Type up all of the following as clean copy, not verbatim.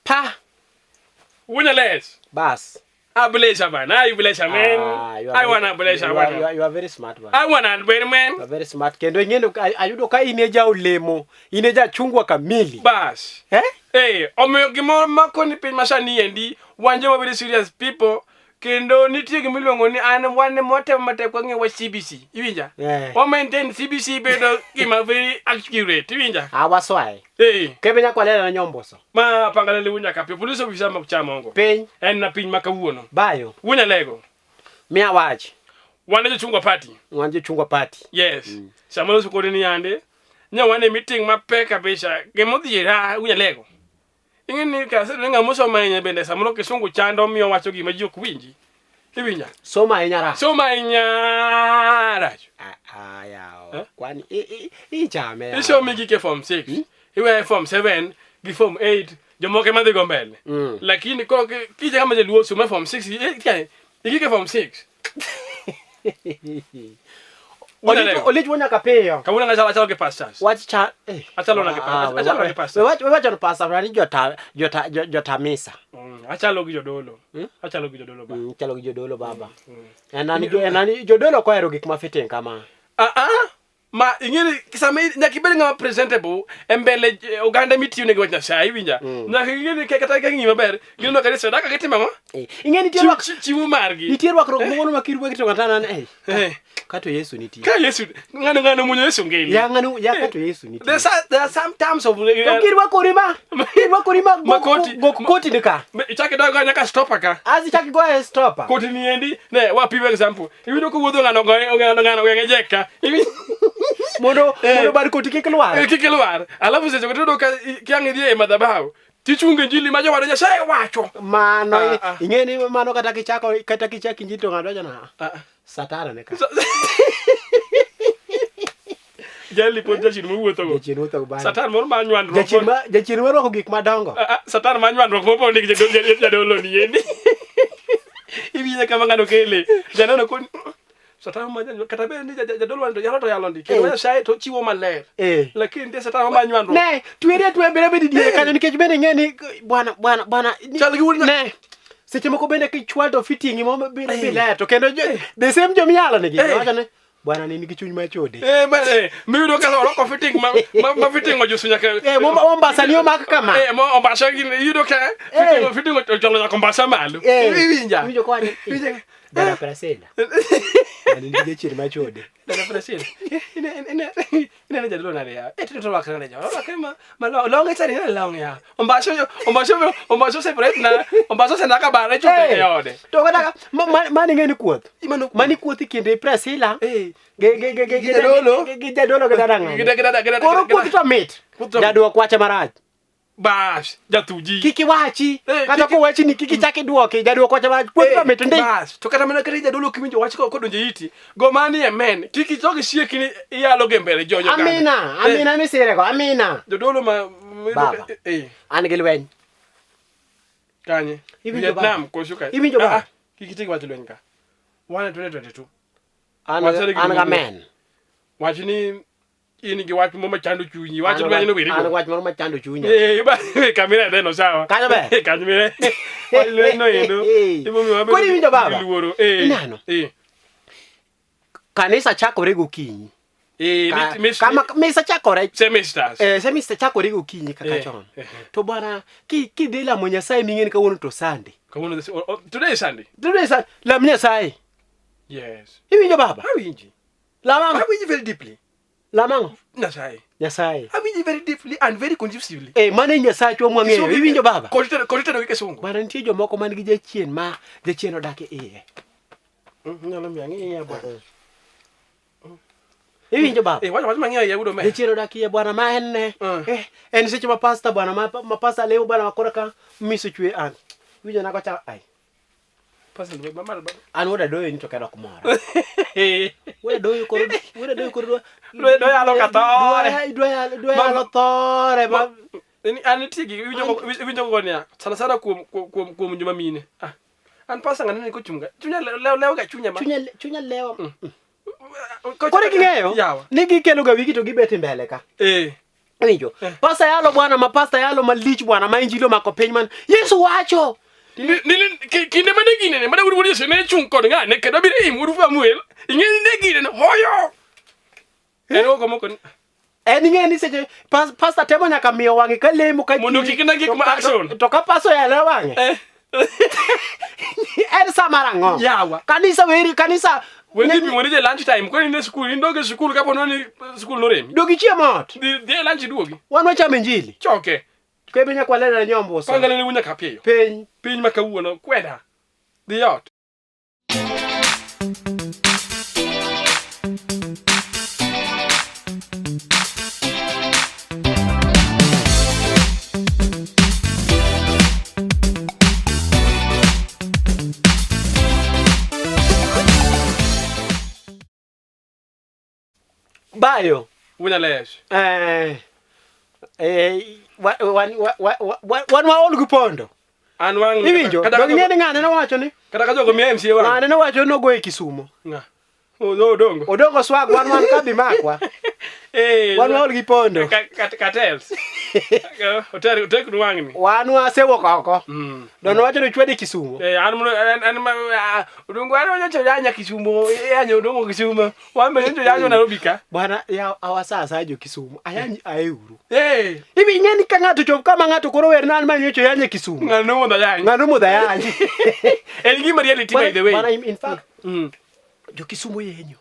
Pa. Wunyales. Bas. Abulesha man. I bulesha man. Ah, you are I very- wanna bulesha you are, man. you are, you are very smart man. I wanna be man. You are very smart. Kendo ing'eyo ka- ayudo ka in e ja olemo, in e jachungwa kamili. Bas. Eh? Eh, omiyo gimoro makoni piny masani endi, wan joma very serious people, kendo nitie gima iluongo ni an wan ema watemo matek wang'e wach CBC. Iwinja? Eh. Wa maintain CBC bedo gima very accurate. Iwinja? Ah, waswaye. Eh, Kebe nyakwalela na nyomboso. ma pangale liwu nyaka piyo. Police officer ma chamongo. Piny En na piny ma kawuono. bayo. Wunya lego. Miya wach. Wan e jochungwa party. Wan jochungwa party. Yes. Sama loso kodi ni yande, nya wan e meeting mapek kabisa. Gima odhiera wunya lego. Ing'e ni ka ni ng'ama osomo ahinya bende samoro kisungu chando miyo wacho gima ji ok winji. Iwinja? Somo ahinya rach. Somo ahinya rach. Ah, ah, yawa. Eh? Kwani ichame. yawa. Isomo igik e form 6, iweyo form 7 gi form 8, jomoko ema dhi go mbele. Lakini koro kija kama jaluo somo e form 6, igik e form 6. Olich wuo nyaka piyo. Kawuono ng'achalo achalo gi pastors. Wach cha eh. Achalo na gi Ah, achalo gi pastors. We wacho ni pastor ni jota jota jota misa. Achalo gi jodolo. Achalo gi jodolo ba. Chalo gi jodolo baba. En ani jo en ani jodolo kohero gik ma fitting kama. Ah ah. Ma ing'e ni sama nyaka ibed ng'ama presentable e mbele oganda mitiyo negi wach Nyasaye iwinja. Nyaka ing'e ni kata ka ng'i maber, gineno kanisa sadaka gitimo ang'o? Ing'e nitie Chiwo rwak chiwo margi. nitie rwakruok moro ma kirwaki to ng'ata nan eh. Eh. Kato Yesu nitie. Ka Yesu ng'ano ng'ano munyo Yesu ngeli. Ya ng'ano ya kato Yesu nitie. There are some terms of To kirwakori ma kirwakori ma Ma koti- go koti ni ka. Ichak idog nyaka stopper ka. Asi chak go e stopper. Koti ni endi ne wapimo example. Iwinjo kowuotho ng'ano goye ng'ano ng'ano geng'e jek ka. Mondo Eh. mondo bar koti kik lwar. Kik lwar. Alafu seche go tiyudo ka kiang' idhi e madhabahu tichungo injili ma jowado Nyasaye wacho. Mano Ah, ah. ing'e ni mano kata kichako kata kichako injili to ng'ato wacho na Ah, ah. Satana ne ka. Jali pod jachien mowuotho go. Jachien wuotho go bang'e. Satan moro ma nywandruok. Jachien ma jachien ma rwako gik madongo. Ah, ah, Satan ma nywandruok mopo ndik jadolo ni endi. Iwinjo kama ng'ano kele. Janeno kon Satan ma kata bed ni jadolo to yalo to yalo ndi. Kendo Eh. Nyasaye to chiwo maler. Eh. Lakini nitie Satan ma nywandruok. Ne, tweri atweya bende bedi diere kanyo nikech bende ing'e ni bwana bwana bwana Chal gi wuod ne. Seche moko bende kichwal to fitingi mo bende biler to kendo the same jomiyalo nigi. Eh. Wacho ni bwana ni nigi chuny machode. Eh, ba eh, miyudo ka orwako fitting ma fitting ojuso nyaka. Eh, Mombasa ni omak kama. Eh, mo Mombasa gini iyudo ka Eh. fitting fitting ochalo nyaka Mombasa malo. Eh. Iwinja. Iwinjo kowacho ni, Iwinja. Dada Priscilla. Bwana nigi jachien machode. Dada Priscilla. Ine ine ine jadolo nade ya. Eh, to rwakre nade ja. Rwakre ma long e sani long ya. Mombasa yo Mombasa Mombasa separate na Mombasa senaka bare chope e ode. To kata mano ing'e ni kuoth. Mano Mani kuoth e kinde Priscilla. Eh. Gi Gi jadolo. Gi jadolo gi dada ng'ani. Gi dada gi dada. Koro kuoth to mit. Kuoth to mit. Jaduok wache marach. Bas, jathuji. Kik iwachi. Eh, Kata kowachi ni kik ichak iduoki. Jaduok wache marach. Kuoth to mit ndi. Bas, to kata mana kata jadolo kiwinjo wach kodonjo e iti, go mani amen. Kik ichok isiek ni iyalo ge mbele jo jo. Amina, amina misirego, amina. Jodolo ma Baba. Eh, An gi lweny. kanye? Iwinjo baba? Vietnam koso ka. Iwinjo baba? Ah, ah, Kik itig wach lweny ka. Wan e 2022. An Wachre gi an luoro. ga men. Wach ni in gi wach moro machando chunyi. Wach An lweny no weri An go. wach moro machando chunya. Eh, ba kamera neno sawa. Kanyo ber? Kanyo ber. Wach lweny no endo. Emomiyo wabedo Koro iwinjo gi baba? luoro. Eh. Ineno? Eh. Kanisa chakore gokinyi. Eh, Kama misa chakore semesters. Eh, semester chakore gokinyi kaka Eh, chon. eh. To bwana, kidhi lamo Nyasaye ming'e ni kawuono to Sunday. Kawuono today is Sunday. Today is Sunday. Lam Nyasaye. Yes. Iwinjo baba? Awinji. Lam ang'o? Awinji very deeply. Lam ang'o? Nyasaye. Nyasaye. Awinji very deeply and very conducively. Eh, mano e Nyasachwa mwang'eyo. Iwinjo baba? Kod itedo gi kisungu. Bwana nitie jomoko man gi jachien ma jachien odak e iye. Nyalo miyo ang'iye bwana. Iwinjo baba? Eh, wach mang'iyo iye wudo me. Jachien odak iye bwana ma en ne. Eh, en seche ma pasta bwana ma pasta lemo bwana ma koro ka miso chwe an. Iwinjo nako cha ai. Person ma ma An wuod adoyo ni to kendo ok mora. Wuod adoyo koro wuod adoyo koro dwa Dwa yalo ka thore. Dwa yalo dwa yalo thore ma An nitie gi iwinjo go niya sana sana kuom kuom kuom joma mine. Ah. An pasa ng'ane ni kochunga. Chunya lew lew ga chunya ma. Chunya chunya lew. Mm. Koro ging'eyo ni gikelo ga wigi to gibet e mbele ka. Eh. Winjo. Eh. Pasta yalo bwana ma pasta yalo malich bwana ma injili omako piny man. Yesu wacho. Kinde mane ginene mane wuod Yesu ne chung' kod ng'ane kendo biro im wuod Samuel ing'e ni ne ginene hoyo. En ogo moko ni En ing'e ni seche pasta temo nyaka miyo wang'e ka lemo ka Mondo kik ne gik ma action. To ka pasta oyalo e wang'e. Eh. En sa mar ang'o? Yawa. Kanisa weri kanisa Wendi pimo ni je lunch time koro in e skul in doge skul kapo ni skul noremi. Dogi chiemo ot. Dhi dhi e lunch duogi. Wan wachamo injili. Choke. Kebe nyaka walera nyombuso. Pangale ne wunya kapiyo. Piny. Piny ma kawuono kweda. Dhi ot. Bayo. Wunyalesh. Eh, eh, wan wan waol gi pondo. An wang' Iwinjo? Dog ing'e ni ng'ane nowacho ni Kata ka jogo miya MCA wang'. ng'ane nowacho ni nogoye Kisumo. Ng'a? Odongo. Odongo swag wan wan ka bimakwa. Eh. Wan waol gi pondo. Katels. Oter otek wang'ni. Wan wasewuok oko. Don wacho ni chwade Kisumo. Eh an an an Odongo an wanyo yanya Kisumo, yanyo Odongo Kisumo. Wan be nyo yanyo Nairobi ka. Bwana ya awasa asa jo Kisumo. Ayanyi aeuru. Eh. Ibi ing'e ni ka ng'ato chop kama ng'ato koro wer nan ma nyocho yanye Kisumo. Ng'ano modho yany. Ng'ano modho yany. En gima reality by the way. Bwana in fact. Jo Kisumo yenyo.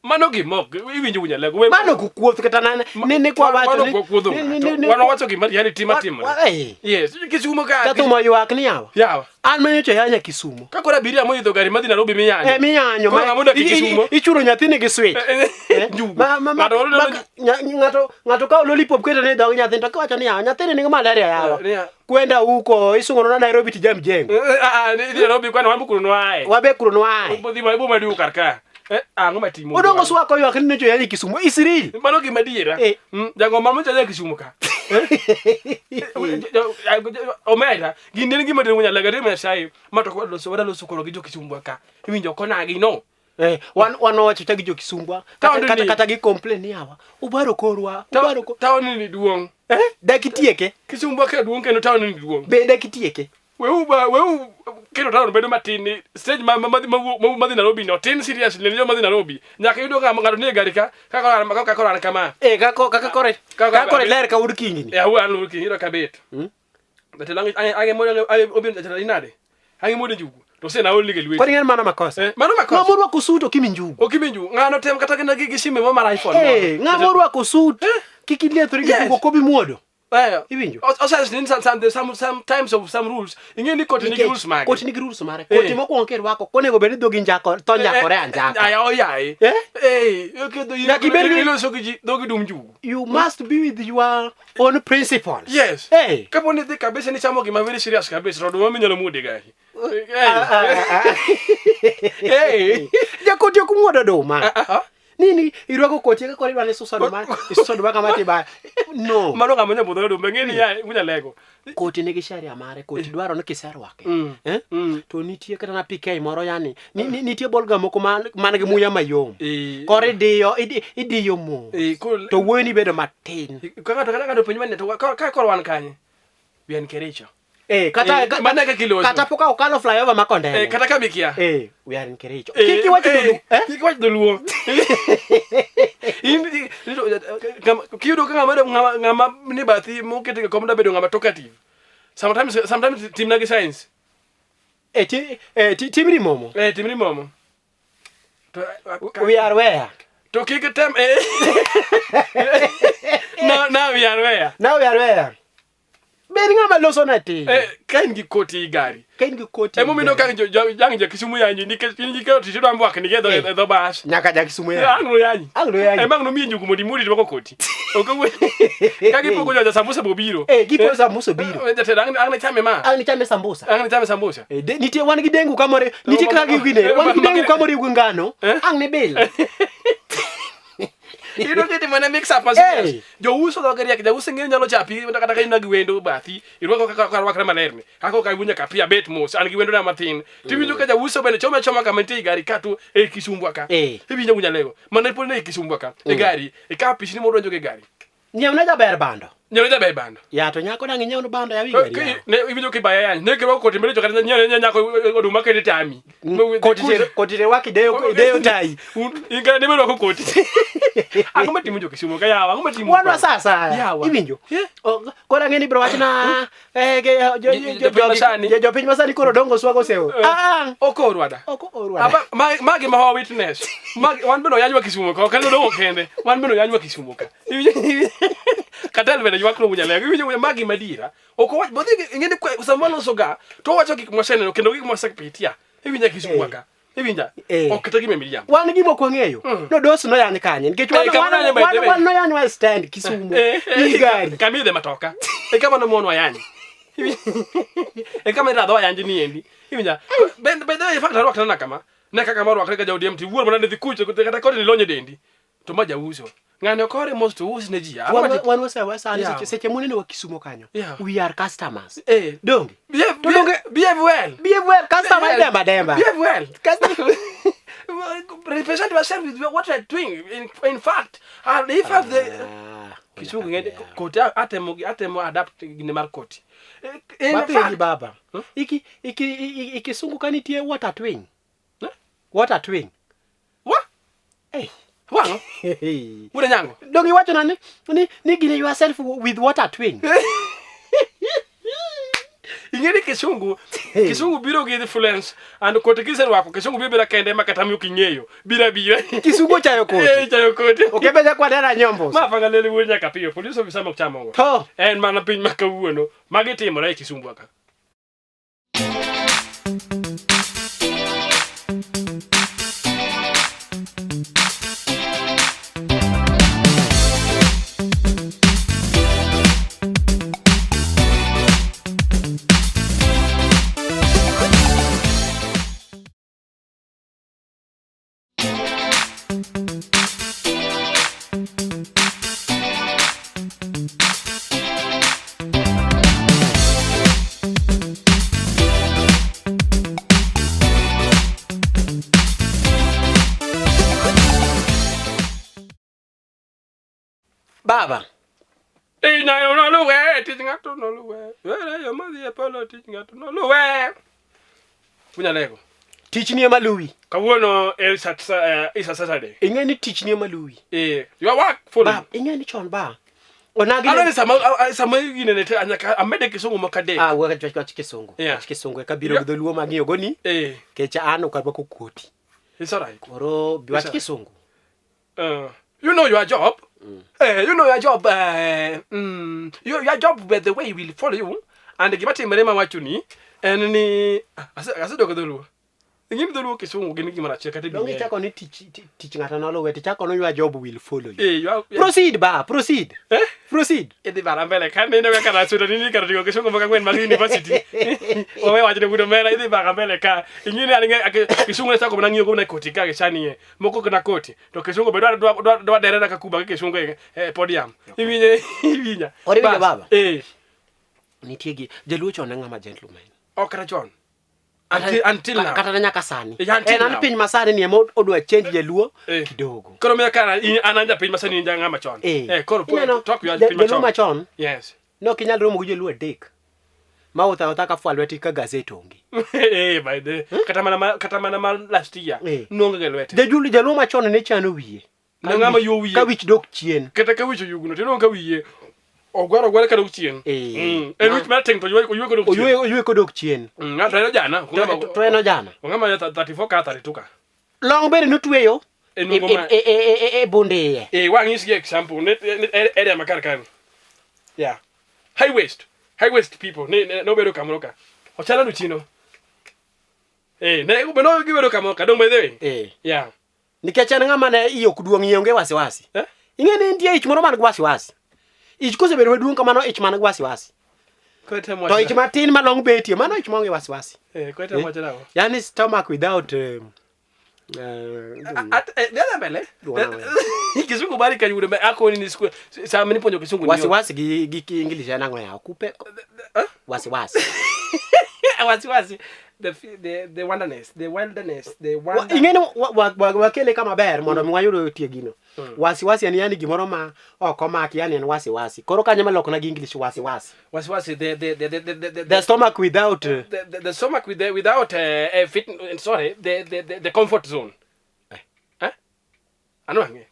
Mano gima ok iwinjo wunya lego. We Mano kukuoth kata nane ni ni kwa wacho ni kuodho. Wan wacho gima reality matimore. Yes, Kisumo ka. Jathumo ywak ni yawa. Yawa. An manyocha yanya Kisumo. Ka koro abiria moidho gari madhi Nairobi miyanyo. Eh miyanyo. Koro ng'ama odak e Kisumo. Ichuro nyathini gi switch. Njugu. Ng'ato ng'ato ka lollipop keto ne dhog nyathini to kiwacho ni yawa nyathini nigi malaria yawa. Kwenda huko isungono na Nairobi tija mjengo. Ah, ni Nairobi kwani wambe kuno nwae. Wabe kuno nwae. Bodhi ma boma diu kar ka. Eh, ang'o matimo? Odongo swako ywak ni nyocha yanye Kisumo. Isiril. Mano gima adiera. Eh. Jago mama nyocha yanye Kisumo ka. Omera, gini en gima duong' nyalaga de Nyasaye ma to wadloso wadaloso koro gi jo Kisumo ka. Iwinjo kona gi no. Eh, wan wan wacho cha gi jo Kisumbwa kata kata, kata gi complain ni yawa ubaro korwa ubaro ko taon ni duong'. Eh, dak itieke. Kisumbwa ka duong' kendo taon ni duong'. Be dak itieke. Weu ba weu keto taon bedo matin ni stage ma ma ma ma dhi Nairobi no tin seriously ne joma dhi Nairobi. Nyaka yudo ka ng'ato nie gari ka kaka kaka koro an kama. Eh, kaka kaka kore kaka kore ler ka ud kingi ni. Eh, an ud kingi ka bet. Jatelo ange mondo obiro jatelo inade. Ange mondo njugu. To se na only ge lweti. Kwani ng'en mano makosa. Eh, mano makosa. Ng'ama orwako suit ok imi njugu. Ok imi njugu. Ng'ano tem kata gina gi sime ma mar iPhone. Eh, ng'ama orwako suit kik iliethri gi njugu ok obi muodo. Eh, Iwinjo? Osas ni some some times of some rules. Ing'e ni koti nigi rules mage. Koti nigi rules mare. Koti mokwongo kirwako konego bed ni dhogi njako to njakore anjaka. Aya oyaye. Eh? Eh, Nyaka ibed gi iloso gi ji dhogi dum njugu. You must be with your own principles. Yes. Hey. Kapo ni dhi kabisa ni chamo gima very serious kabisa to oduma minyalo muode gahi. Hey. Jakoti ok muodo oduma. Nini irwako koti ka koro idwa ni suso oduma, isuso oduma kama tiba. No. Mano ng'ama nyabudho oduma ng'e ni ya unya lego. Koti nigi sheria mare, koti dwaro ni kiserwake. Eh? To nitie kata na PK moro yani, nitie bolga moko man gi muya mayom. Koro idiyo idiyo mos. To wuoyi ni bedo matin. Ka ng'ato kata ng'ato penj mane to ka koro wan kanye? We are in Kericho. Eh, kata mana kaka iloso. Kata pok okalo flyover ma Kondele. Eh, kata ka mikia. Eh, we are in Kericho. Kik iwach dholuo. Eh? Kik iwach dholuo. In kiyudo ka ng'ama ng'ama ni bathi moket e kom da bedo ng'ama talkative. Sometimes sometimes timna gi science. Eh, ti eh timri momo. Eh, timri momo. To, we are where? To kik tem eh. Now, now we are where? Now we are where? Bed ng'ama loso na tin. Eh, ka in gi koti i gari. Ka in gi koti. Emomiyo ka jang ja Kisumu yanyi nikech in gi koti to idwa mbwakni gi e Eh. e dho bas. Nyaka ja Kisumu yanyi. Ang' noyanyi. Ang' noyanyi. Ema ang' nomiyi njugu mondo imudi rwako koti. Ok owuoyo. Ka gipogo jo sambusa bo biro. Eh, gipogo sambusa biro. Eh, jatelo ang' ang' ne chame ma. Ang' ne chame sambusa. Ang' ne chame sambusa. Eh, nitie wan gi dengu kamore, nitie kaka gi gine, wan gi dengu kamore gi ngano. Eh? Ang' ne bil. Iyudo kitimo ne mix up ma Eh. serious. Jouso dhoge riek, jauso ing'e ni nyalo chapi kata ka in gi wendo bathi, irwako kaka kaka rwakre maler ni. Kaka ok awinjo nyaka piya bet mos, an gi wendo na mathin. Tiwinjo ka jauso bende chome achoma kama nitie e gari ka to e Kisumbwa ka. Eh. Iwinjo winja lego. Mana pod ne e Kisumbwa ka, e gari, ikawo pisni modonjo e gari. Nyiewna jaber bando. Nyiewna jaber bando. Ya to nyako dang' inyiewna bando ya wi gari. Ki- Ne iwinjo kibaya yany. Ne kirwako koti mbele to kata nyiewna ne nyako oduma kete tami. Koti ter koti ter waki deyo deyo tai. Inga ne rwako koti. Ang'o matimo jo Kisumo ka yawa? Ang'o matimo? Wan wasasa. Yawa. Iwinjo? Yeah. Koro ang'e ni bro wachna eh, Jopiny masani. jopiny masani koro dongo swago sewo. Eh. Ah, Ok orwada. ok orwada. Aba magi ma wa witness. Magi wan bende oyanywa Kisumo ka, ok en odongo kende. Wan bende oyanywa Kisumo ka. Iwinjo- Katel bende ywak no Bunyalego. Iwinjo magi madiera. Ok owach bodhi ing'e ni sama waloso ga to owacho gik mwaseneno kendo gik mwasepitia. Iwinja Kisumo ka. Iwinja? Eh. Ok kata gima miriambo. Wan gima ok wang'eyo. Nodos noyany kanye nikech wan Eh, kama wan noyany by the way. wan noyanywa e stand Kisumo. Eh, eh, Gi gari. Kama idhe matoka. E kama nomonwa yanyi. E kama iradho wayanji ni endi. Iwinja? Ben ben in fact arwakna na kama. Ne kaka marwakre ka jaodi MT wuor mana ne dhi kucho kata kode ni lonye dendi. To ma jauso. Ng'ani ok ore mos to us ne ji. Ang'o Wan mati- wan wase sani Yeah. seche seche muneno wa Kisumo kanyo. Yeah. We are customers. Eh. Donge? Behave, To donge- behave well. Behave well, customer Behave- idemba demba. Behave well. Represent yourself with what you are doing. In fact, and if have the Ah, Kisungu ng'e koti atemo atemo adapt gine mar koti. In Mapenji fact, baba. Iki iki ikisungu ka nitie water twing. Eh? Water twing. Wa? Eh. Wang'o? Wuod Nyango. Donge iwacho na ni gine yourself with water twing. Ing'e ni kisungu, kisungu biro gi influence and koti kiserwako kisungu biro biro kende ma kata ok ing'eyo. Biro abira. Kisungu ochayo koti. Eh, chayo koti. Okebeja kwadera nyombo. Ma fanga lele wuod nyaka piyo. Police officer mok chamo go. To. En mana piny ma kawuono. Magi timore e Kisumbwa ka. Baba. Tich ng'ato noluwe, tich ng'ato noluwe. Were yo madhi e polo, tich ng'ato noluwe. Unyalego. Tich ni ema luwi. Kawuono e is a Saturday. Ing'e ni tich ni ema luwi. Eh, your work follow. Ba, ing'e ni chon ba. Onagi Aneno ni sama sama ginene te nyaka amede kisungu moko adek. Ah, wach wach wach kisungu. Yeah. Wach kisungu eka biro gi dholuo mang'iyo go ni. Eh, Kech an ok arwako koti. it's all right. Koro bi wach It's all right. kisungu. You know your job. You know your job. Your job by the way will follow you. And gima timore ma wachoni en ni asedok e dholuo. Ing'e ni dholuo kisungu gin gimoro achiel kata Donge ibing'eyo. ichako ni tich ng'ato noluwe to ichako ni your job will follow you. Eh, you are, Proceed ba, proceed. Eh? Proceed. Idhi bara mbele ka neno kaka nasudo ni kar ting'o kisungu moko ang'wen mag university. Owe wachne wuod omera idhi bara mbele ka. Ing'e ni an ing'e kisungu ne chako mana ng'iyo go mana koti ka gi sani e. Moko ok na koti. To kisungu be dwa dere na kakuba gi kisungu e podium. Iwinje iwinja. Koro iwinjo Bas, baba? Eh. Nitie gi jaluo chon ne ng'ama gentleman. Ok kata chon. Until now. Kata na nyaka sani. Yeah, until En an now. piny masani ni ema odwa change jaluo Eh. kidogo. Koro miyo kara in an an japiny masani in jang'ama chon. Eh. Eh, koro Ineno, talk you piny jaluo machon. machon Yes. ne ok inyal romo gi joluo adek ma wuotho awuotha ka fwa lwetgi ka gazet onge. Eh, by the kata mana ma last year Eh. nonge gi lwete. Jaluo jaluo machon ne chano wiye. Ne ng'ama yuo wiye. Ka wich dok chien. Kata ka wich oyugno to inwang'o ka wiye ogwaro ogwara kadok chien. Eh. En wich marateng' to oywe kodok chien. Oywe oywe kodok chien. Ng'ato en ojana. To en ojana. Ong'ama 34 ka 32 ka. Long bende notweyo E nungo ma- e bund iye. Eh, wang' nyisi example ne area ma kar kanyo. Yeah. High waist. High waist people ne ne nobedo kamoro ka. Ochalo Luchino. Eh, ne be no gibedo kamoro ka dong by the way. Eh. Yeah. Nikech en ng'ama ne iye ok duong', iye onge wasiwasi. Eh? Ing'e ni nitie ich moro man gi wasiwasi. Ich kosebedo maduong' kamano, ich man gi wasiwasi. Koro temo To ich matin ma long betie, mano ich maonge wasiwasi. Eh, koro temo wacho nang'o? Yani stomach without Dhi mbele. Duona Kisungu bari kayudo me akoni ni school sama nipuonjo kisungu ni. Wasiwasi gi English en ang'o yawa? Kupe wasiwasi. Wasiwasi. The wonderness, the wilderness, the wonder. Ing'e ni wakele kama ber mondo mi wayud tie gino. Wasiwasi en yani gimoro ma ok omaki, yani en wasiwasi. Koro kanyo malokona gi English wasiwasi. Wasiwasi the The stomach without the stomach with the, without a fit, sorry, the comfort zone. Eh. Eh? Anwang'e.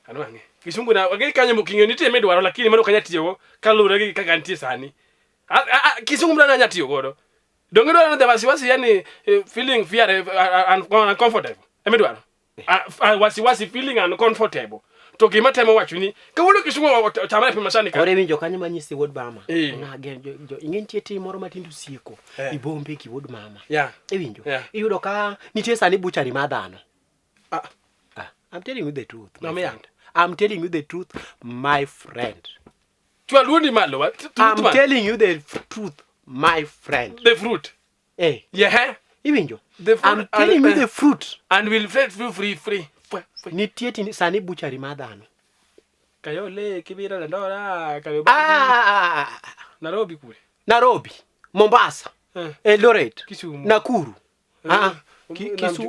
Anwang'e. Kisungu na wageni kanyo moking'eyo nitie midwaro lakini mano kanya tiyogo kaluwore gi kaka nitie sani. Kisungu mdana anya tiyo godo. Donge idwaro ni the wasiwasi yani feeling fear uncomfortable. Ema idwaro. Wasiwasi feeling uncomfortable. To gima temo wacho ni kawuono Kisungu ochamre piny masani ka. Koro iwinjo kanyo manyisi wuod mama. Eh. Ng'age ing'e nitie tim moro matindo osieko. Eh. Ibombe ki wuod mama. Yeah. Iwinjo? Yeah. Iyudo ka nitie sani butchery mar dhano. Ah. Ah, I'm telling you the truth. My Mamiya. friend. I'm telling you the truth, my friend. Chwal duondi malo. Truth I'm man. telling you the truth, my friend. The fruit. Eh, Yeah. iwinjo? The fruit I'm telling you and- the fruit. And will feel free free. Free. Free. Nitie sani butchery mar dhano. Kayole, Kibera, Dandora, Kariobangi, Ah, Nairobi kule. Nairobi, Mombasa, Eh. Eldoret, Kisumu. Nakuru. Ah,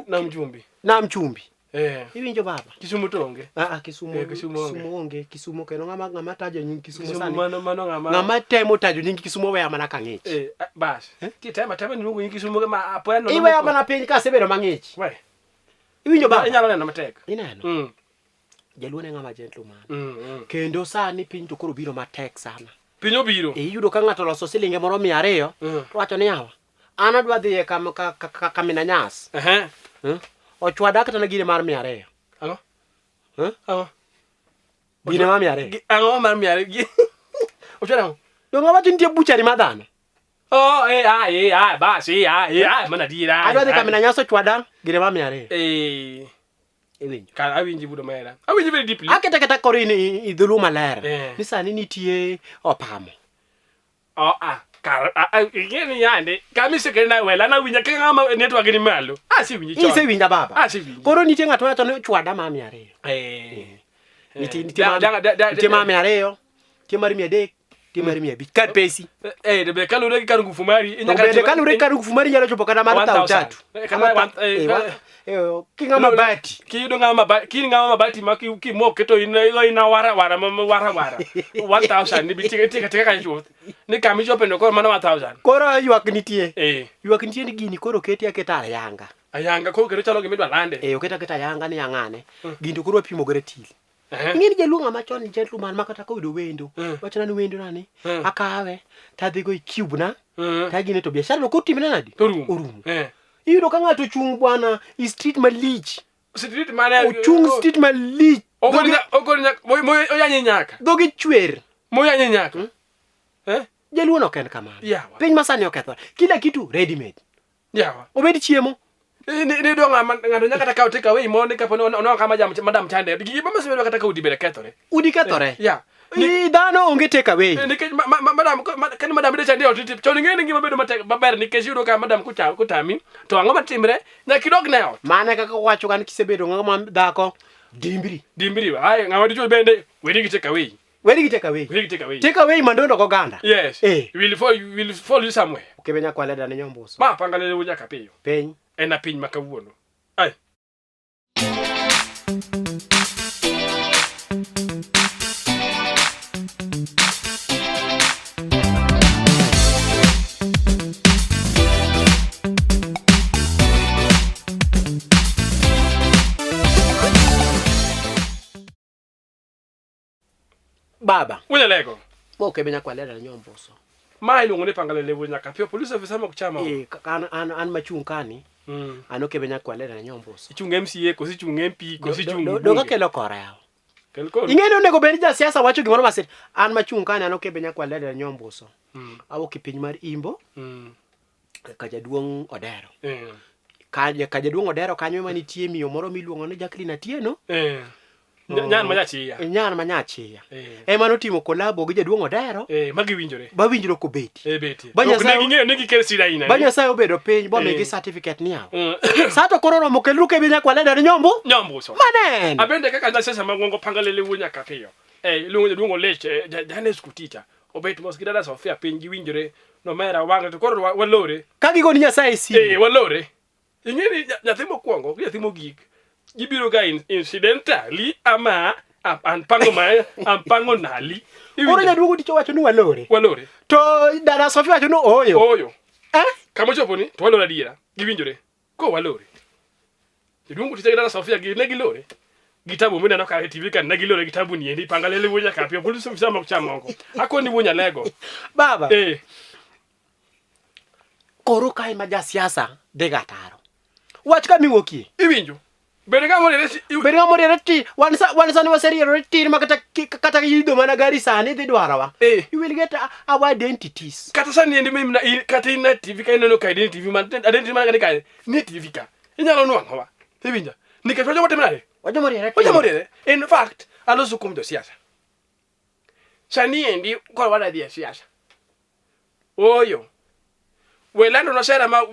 Na Mjumbi. Na Mchumbi. Eh. Iwinjo baba? Kisumu to onge. Ah, ah, Kisumu, Eh, Kisumu onge. Kisumu onge. Kisumu kendo ng'ama tajo nying Kisumu Kisumu sani. mano ng'ama. Ng'ama temo tajo nying Kisumu weya mana ka ng'ich. Eh, bas. Ti tema tema ni luongo nying Kisumu ma apoya nono. Iweya mana piny ka asebedo mang'ich. We. Iwinjo baba? Inyalo neno matek. Ineno? Jaluo ne ng'ama gentleman. Kendo sani piny to koro biro matek sana. Piny obiro. E, iyudo ka ng'ato oloso silinge moro 200, to wacho ni yawa, an adwa dhi e kamina nyas. Ochwada kata na gine mar 200. Ang'o? Eh? Ang'o? Gine mar 200. Ang'o mar 200? Ochwada ang'o? Donge awacho nitie buchari mar dhano? Oh, eh, ah, eh, ah, bas, eh, ah, eh, ah, mana adiera. Adwa dhi kamina nyas ochwada gine mar 200. Eh. Iwinjo? Ka awinji budo mera. Awinji very deeply. Aketa kata koro in i dholuo maler. Eh. Ni sani nitie opamo. Oh, ah. Kar, ah, ah, ing'e ni yande, kama isekele wela na winja ka ng'ama network ni malo. Ah, asewinji chon. Isewinja baba. Ah, asewinji. Koro nitie ng'at mawacho ni ochwada mar 200. Eh. Nitie mar 200, nitie mar 300, nitie mar 500. Kar pesi. Eh, de be kaluwore gi kar ngufu mari, To bende kaluwore gi kar ngufu mari nyalo chopo kata mar tao 3. Eh, kata one- eh, Ki ng'ama bati. Kiyudo ng'ama mabati, ki ng'ama mabati ma kimoke to in in awara wara ma wara wara. 1000 ni bitika tika tika kanyo chuth. Ni kama ichope no koro mano 1000. Koro ywak nitie. Eh. Ywak nitie ni gini koro oketi aketa ayanga. Ayanga koro kendo chalo gima idwa lande. Eh, oketa aketa ayanga ni ang'ane. Gini to koro wapimo gi ratil. Eh. Ing'e ni jaluo ng'ama chon gentleman ma kata koyudo wendo, wachona ni wendo nani, akawe tadhigo e cube na, tagine to biashara no kotimre nadi? To orumo. Orumo. Eh. Iyudo ka ng'ato ochung' bwana e street malich. Street mane Ochung' street malich. Ogoni ogoni nyaka moyanye nyaka. Dhoge chwer. Moyanye nyaka. Eh? Jaluo no ok en kamano. Yawa. Piny masani okethore. Kila kitu ready made. Yawa. Obed chiemo. Ni do ng'ama ng'ato nyaka kata kawo take away mo ni kapo ni onwang'o ka madam chande. Gima masebedo kata ka udi bende kethore. Udi kethore. Yeah. Ni dhano onge take away. Nikech madam kani madam ide chande ot chon ing'e ni ngima bedo matek maber nikech iyudo ka madam kotami to ang'o matimre nyaka idog ne ot. Mano e kaka wacho kan kisebedo ng'ama dhako dimbri. Dimbri aye ng'ama dichuo bende weri gi take away. Weri gi take away. Weri gi take away. Take away mandondo goganda. Yes. Eh. Will follow you somewhere. Okebe nyakwale dane nyombuso. Ma pangale le nyaka piyo. Piny. En a piny ma kawuono. Ai. Baba. Unyalego. Mo kebe nyakwalera na nyomboso. Ma iluongo ni pangale lewo nyaka piyo police officer mok chama. Eh, an machung' kani. An okebe nyakwalera na nyomboso. Ichung' MCA koso ichung' MP koso ichung' Donga kelo kora yawa. Kel koru. Ing'e ni onego bed ni jasiasa wacho gimoro masit. An machung' ka aneno Kebe Nyakwalele Nyombuso. Awuok e piny mar Imbo ka jaduong' Odero. Ka jaduong' Odero kanyo ema nitie miyo moro miluongo ni Jacqueline Atieno. Nyan ma jachiya. Nyan ma nyachiya. Eh. Ema notimo kolabo gi jaduong' Odero. Ma giwinjore. Ba winjruok obeti. Beti. Ba Ok Nyasaye- ne ging'eyo ni gikel sida aina. Ba Nyasaye obedo piny bomigi certificate ni yawa. Sa to koro oromo keluru Kebe Nyakwalele ni Nyombu. Nyombuso. Maneno. Abende kaka jasiasa mang'ongo pangalele wuo nyaka piyo. Iluongo jaduong' Olich, Jane school teacher. Obet mos gi dada Sofia piny giwinjore. Nomera wang'e to koro walore. Ka gigoni Nyasaye simu. Walore. Ing'e ni nyathi mokwongo gi nyathi mogik gibiro ga incidentally ama an pango ma an pango nali. Koro jaduong' Oticho wacho ni walore. Walore. To dada Sofia wacho ni ooyo. Ooyo. Eh? Kama ochopo ni to walore adiera. Giwinjore. Ko walore. Jaduong' Oticho gi dada Sofia gi ne gilore. Gi tabu mineno ka e TV ka ne gilore gi tabu ni endi panga lele wuonya ka piyo polisi ofisa mok cham moko. Akoni wuonya lego. Baba. Eh. Koro kae ma jasiasa dhi gataro. Wach kama iwuokie. Iwinjo. Bed ng'ama oriere Bed ng'ama oriere ti. Wan sa wan sani waseriere tir ma kata idho mana gari sani dhi dwarowa. Eh. You will get our identities. Kata sani endi mimna kata in e TV ka ineno ka identity TV man identity man ka ni TV ka. Inyalo nwang'owa. Iwinjo. Nikech wajoma timo nade? Wajoma oriere tir. Wajoma oriere. In fact, aloso kuom josiasa. Sani endi koro wadwa dhi e siasa. Ooyo. We lando no sera ma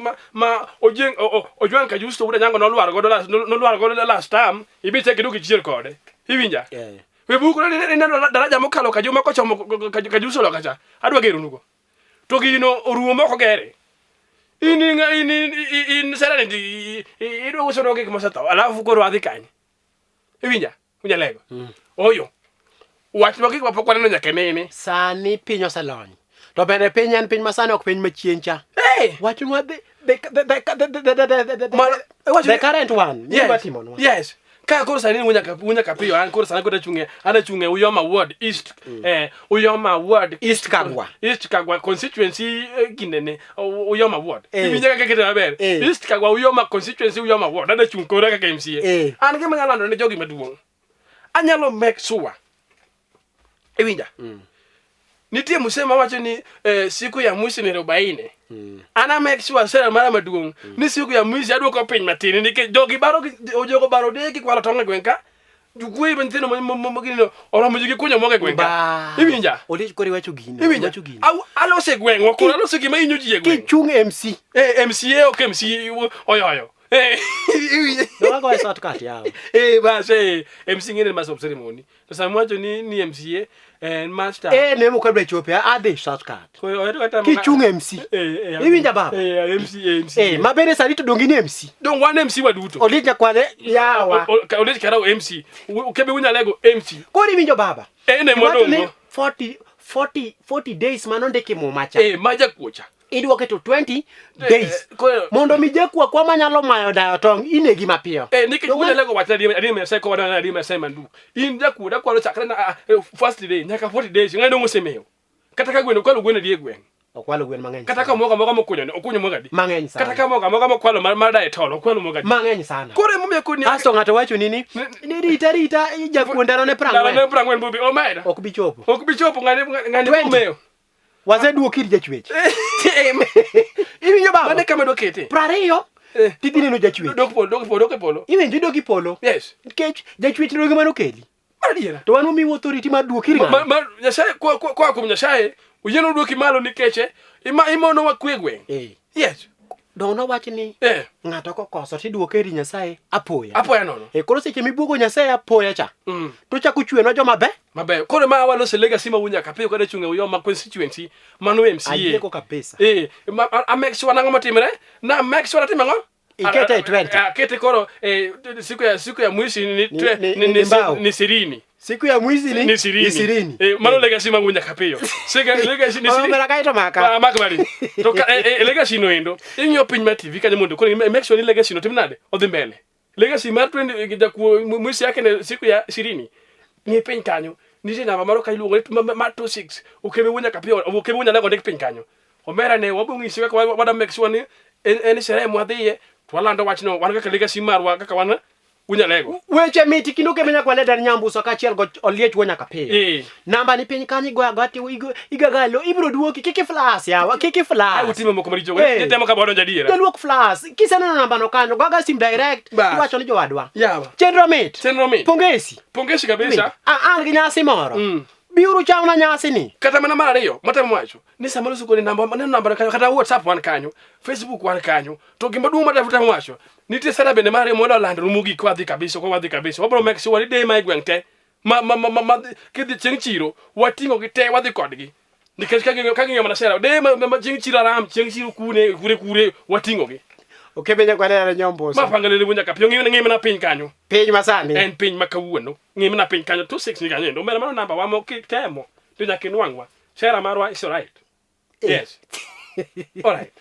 Ojieng Ojwang' Kajusto wuod Anyango nolwar godo last nolwar godo last term ibi chak idog ichier kode. Iwinja? Yeah. We buk ineno daraja mokalo Kajuma kochomo Kajusto loka cha. Adwa geronugo. To gino orumo mok ogere. In sera ni idwa uso gik mosetho. Alafu koro adhi kanye? Iwinja? Unyalego. Oyo. Wach ma gik ma pok waneno nyaka nene. Sani piny oselony. To bende piny en piny masani ok piny machien cha. Hey! Wachonwa the current one. Yes. Yes. Timonwa. Yes. Ka koro sani wunya kapiyo an koro sani koro achung'e an achung'e Uyoma Ward East Uyoma Ward East Kagwa. East Kagwa constituency ginene Uyoma Ward. Eh. Iwinja kaka kete maber. Eh. East Kagwa Uyoma constituency Uyoma Ward. Adwa chung' kora kaka MCA. Eh. An gima anyalo lando ne jogi maduong'. Anyalo make sure. Iwinja? Nitie msemo wacho ni siku ya mwisho ni arobaini. An make sure sera mara maduong' ni siku ya mwisho aduoko piny matin nikech jogi baro jogo baro degi kwalo tong' e gweng' ka. Jokwoye ma nyithindo ma gineno oromo ji gi kunyo mogo e gweng' ka. Ba. Iwinja? Oliech koro iwacho gino. Iwinja? Iwacho gino. Aloso e gweng'wa koro aloso gima hinyo ji e gweng'. Kichung' MC. MCA ok MC oyoyo. Iwinja? Dowago e shortcut yawa. Bas MC ng'ene master of ceremony. To sama wacho ni MCA en master. Ne mok adwa chope adhi shortcut. Koro ohero kata Kichung' MC. Iwinja baba? MC MC. Ma bende sani to donge in MC. Dong wan MC waduto. Oliech Nyakwale yawa. Oliech Karau MC. Kebe Unyalego MC. Koro iwinjo baba? En ema Iwacho ni wadong'go. 40 days manondiki muma cha. Ma jakuo cha. Idwoke to 20 days. Mondo mi jakuo akwa manyalo mayo dayo tong' inegi mapiyo. Nikech Unyalego wacho adier Nyasaye kowa adier Nyasaye mandu. In jakuo dakwalo chakre na first day nyaka 40 days ng'ani dong' osemewo. Kata ka gweno okwalo gweno adi e gweng'? Okwalo gwen mang'eny. Kata ka mogo mogo mokunyo okunyo mogo adi? Mang'eny sana. Kata ka mogo mogo mokwalo mar dayo tol okwalo mogo adi? Mang'eny sana. Koro emomiyo koni Asto ng'ato wacho ni ni rita rita jakuo ndalo ne Ndalo ne 40. 40 bobi omeda. Ok bi chopo. Ok bi chopo ng'ani 20. omewo. Waseduoki ir jachwech. Iwinjo baba? Mane kama dwa kete. 20 tidhi neno jachwech. Dok polo, dok polo, dok e polo. Iwinjo idok i polo. Yes. Nikech jachwech no gima nokeli. Adiera. To wan wamiyi authority mar duoki ir ng'ano. Ma Nyasaye koa kuom Nyasaye oyienwa duoki malo nikech imonowa kwe e gweng'. Yes. Dong nowach ni ng'ato kokoso tiduoke ir Nyasaye apoya. Apoya nono. Koro seche mibuogo Nyasaye apoya cha. To chako chwenwa joma be. Mabeyo. Koro ma waloso legacy ma wunyaka piyo kada chung' e Uyoma constituency mano MCA. Ayiego kabisa. A make sure nang'o matimre? Na make sure natimo ang'o? Ikete e 20. Akete koro siku ya mwisho Ni mbao. ni sirini. Siku ya mwisho Ni sirini. Sirini. Mano legacy ma wunyaka piyo. Sika legacy ni sirini. Omera kae to maka. Maka mari. To ka, legacy no endo. Ing'iyo piny mar TV kanyo mondo koro make sure ni legacy no tim nade? Odhi mbele. Legacy mar 20 jakuo mwisho yake ne siku ya 20. Ni piny kanyo. Nitie namba moro ka iluongo ni ma 26. Okebe wunyaka piyo, okebe wunyalego ndik piny kanyo. Omera ne wabiro ng'isi kaka wada make sure ni en sherehe mwadhiye to walando wachno wan kaka legacy marwa kaka wan Unyalego. Weche miti kendo keme nyaka waleda nyambuso kaachiel go oliech wuo nyaka piyo. Eh. Namba ni piny kanyo igoyo agoya ti igagalo ibiro duoki kik iflas yawa kik Ai iflas. utime moko maricho. Eh. Nitemo ka bodonjo adiera. Jaluok flas kiseneno namba no kanyo goga sim direct Bas. iwacho ni jowadwa. Yawa. Chenro mit. Chenro mit. Pongesi. Pongesi kabisa. An gi nyasi moro. Biuru chamna nyasi ni. Kata mana mar ariyo matemo wacho ni sama loso kodi namba maneno namba kanyo kata WhatsApp wan kanyo, Facebook wan kanyo. To gima duong' matemo temo wacho nitie sera bende mar ariyo mwadwa lando mogik kwa dhi kabisa kwa wadhi kabisa. Wabro make sure ni deye ma e gweng' te ma ma ma, ma, ma kidhi chieng' chiro wating'o gi te wadhi kodgi. Nikech ka ging'iyo ka ging'iyo mana sera deye ma, ma, ma chieng' chiro aram chieng' chiro kune kure kure wating'o gi. Okebe nyakwalera nyomboso. Ma pangalele wunya kapiyo ng'i ng'i mana piny kanyo. Piny masani. En piny ma kawuono. Ng'i mana piny kanyo 26 ni kanyo endo. Omera mano namba wa mok temo to nyaka inwang'wa. Sera marwa is alright. Yes. Alright.